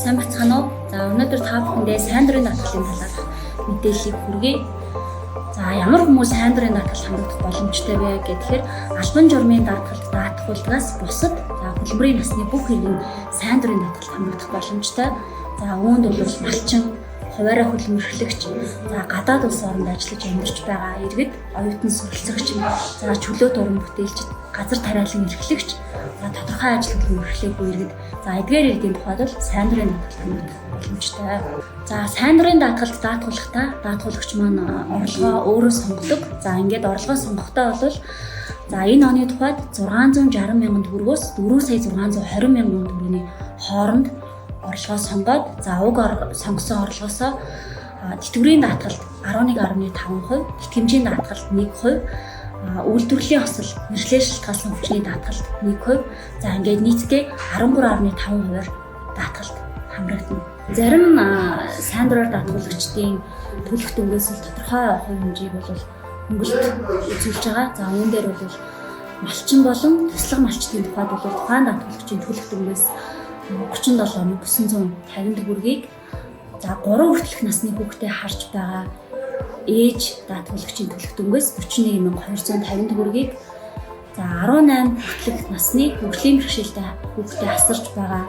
Сайн бацгаана уу? За, өнөөдөр та бүхэндээ сайн дурын даатгалын талаарх мэдээллийг хүргэе. За, ямар хүмүүс сайн дурын даатгал хангагдах боломжтой вэ гэхээр албан журмын даатгалд даатгуулдгаас бусад, за, хөдөлмөрийн насны бүх иргэн сайн дурын даатгалд хамрагдах боломжтой. За, үүнд бол малчин, хувиараа хөдөлмөрлөгч, за, гадаад улс оронд ажиллаж амьдарч байгаа иргэд, оюутан суралцагч, за, чөлөөт уран бүтээлчид, газар тариалан эрхлэгч, за, тодорхой ажил хөдөлмөрлөөгүй иргэд, за, эдгээр иргэдийн тухайд бол сайн дурын даатгалд хамрагдах боломжтой. За, сайн дурын даатгалд даатгуулахдаа даатгуулагч маань орлогоо өөрөө сонгодог. За, ингээд орлогоо сонгохдоо бол, за, энэ оны тухайд 660 мянган төгрөгөөс 4 сая 620 мянган төгрөгийн хооронд орлогоо сонгоод, за, уг сонгосон орлогоосоо тэтгэврийн даатгалд 11.5%, тэтгэмжийн даатгалд 1%, үйлдвэрлэлийн осол мэргэжлээр шалтгаалсан хүчний даатгалд 1%, за, ингээд нийтдээ 13.5%-аар даатгалд хамрагдана. Зарим сайн дураар даатгуулагчдын төлөх дүнгээс л тодорхой хувь хэмжээг бол хөнгөлөлт үзүүлж байгаа. За, үүн дээр бол малчин болон туслах малчдын тухайд бол тухайн даатгуулагчийн төлөх дүнгээс 37,950 төгрөгийг, за, 3 хүртэлх насны хүүхдээ харж байгаа ээж даатгуулагчийн төлөх дүнгээс 41,250 төгрөгийг, за, 18 хүртэлх насны хөгжлийн бэрхшээлтэй хүүхдээ асарч байгаа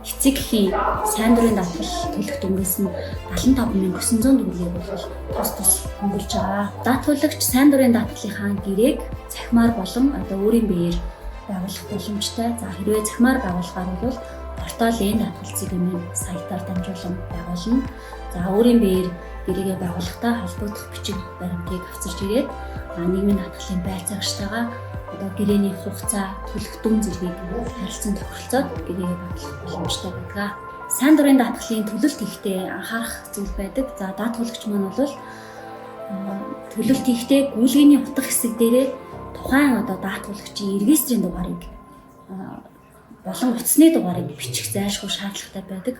эцэг эхийн сайн дурын даатгал төлөх дүнгээс нь 75,900 төгрөгийг бол тус тус хөнгөлж байгаа. Даатгуулагч сайн дурын даатгалынхаа гэрээг цахимаар болон одоо өөрийн биеэр байгуулах боломжтой. За, хэрвээ цахимаар байгуулахаар бол портал энэ даатгал цэгийн сайтаар дамжуулан байгуулна. За, өөрийн биеэр гэрээгээ байгуулахдаа холбогдох бичиг баримтыг авчирч ирээд нийгмийн даатгалын байцаагчтайгаа одоо гэрээний хугацаа, төлөх дүн зэргийг харилцан тохиролцоод гэрээгээ байгуулах боломжтой байдаг. Сайн дурын даатгалын төлөлт хийхдээ анхаарах зүйл байдаг. За, даатгуулагч маань бол төлөлт хийхдээ гүйлгээний утга хэсэг дээрээ тухайн одоо даатгуулагчийн регистрийн дугаарыг болон утасны дугаарыг бичих зайлшгүй шаардлагатай байдаг.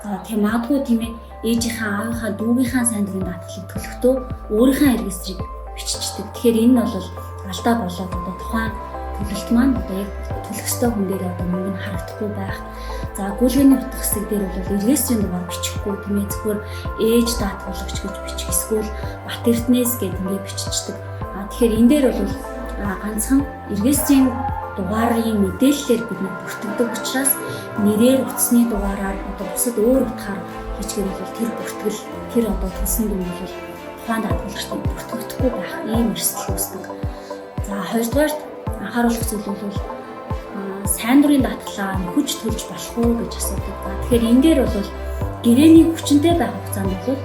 За, тийм магадгүй, тийм ээ, ээжийнхээ, аавынхаа, дүүгийнхаа сайн дурын даатгалыг төлөхдөө өөрийнхөө регистрийг биччихдэг. Тэгэхээр энэ нь бол алдаа болоод одоо тухайн төлөлт маань одоо яг төлөх ёстой хүн дээр одоо мөнгө нь харагдахгүй байх. За, гүйлгээний утга хэсэг дээр бол регистрийн дугаар бичихгүй, тийм ээ, зөвхөн ээж даатгуулагч гэж бичих эсвэл Бат Эрдэнэс гэдэг ингээд биччихдэг. А тэгэхээр энэ дээр бол ганцхан регистрийн дугаарын мэдээллээр бид нэг бүртгэдэг учраас нэрээр, утасны дугаараар, одоо бусад өөр утгаар хийчихээр бол тэр бүртгэл, тэр одоо төлсөн дүн бол тухайн даатгуулагчдад бүртгэгдэхгүй байх ийм эрсдэл үүсдэг. За, хоёрдугаарт анхааруулах зүйл бол сайн дурын даатгалаа нөхөж төлж болох уу гэж асуудаг. За, тэгэхээр энэ дээр бол гэрээний хүчинтэй байх хугацаанд бол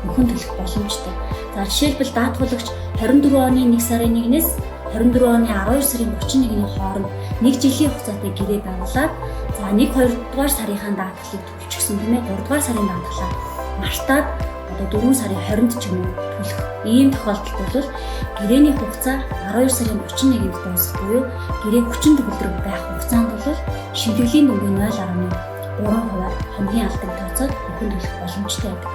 нөхөн төлөх боломжтой. За, жишээлбэл, даатгуулагч 24 оны 1 сарын 1-ээс 24 оны 12 сарын 31-ний хооронд 1 жилийн хугацаатай гэрээ байгуулад, за, 1 2 дугаар сарынхаа даатгалыг төлчихсөн, тийм ээ, 3 дугаар сарын даатгалаа мартаад одоо 4 сарын 20-нд ч юм уу төлөх ийм тохиолдолд бол гэрээний хугацаа 12 сарын 31-нд дуусах буюу гэрээ хүчин төгөлдөр байх хугацаанд бол шимтгэлийн дүнгийн 0.3%-аар хонгийн алдаг тооцоод нөхөн төлөх боломжтой байдаг.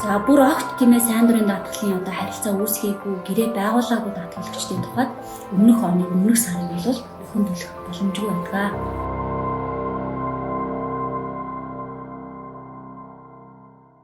За, бүр огт, тийм ээ, сайн дурын даатгалын одоо харилцаа үүсгээгүй, гэрээ байгуулаагүй даатгуулагчдын тухайд өмнөх оны өмнөх сарын бол нөхөн төлөх боломжгүй байдаг.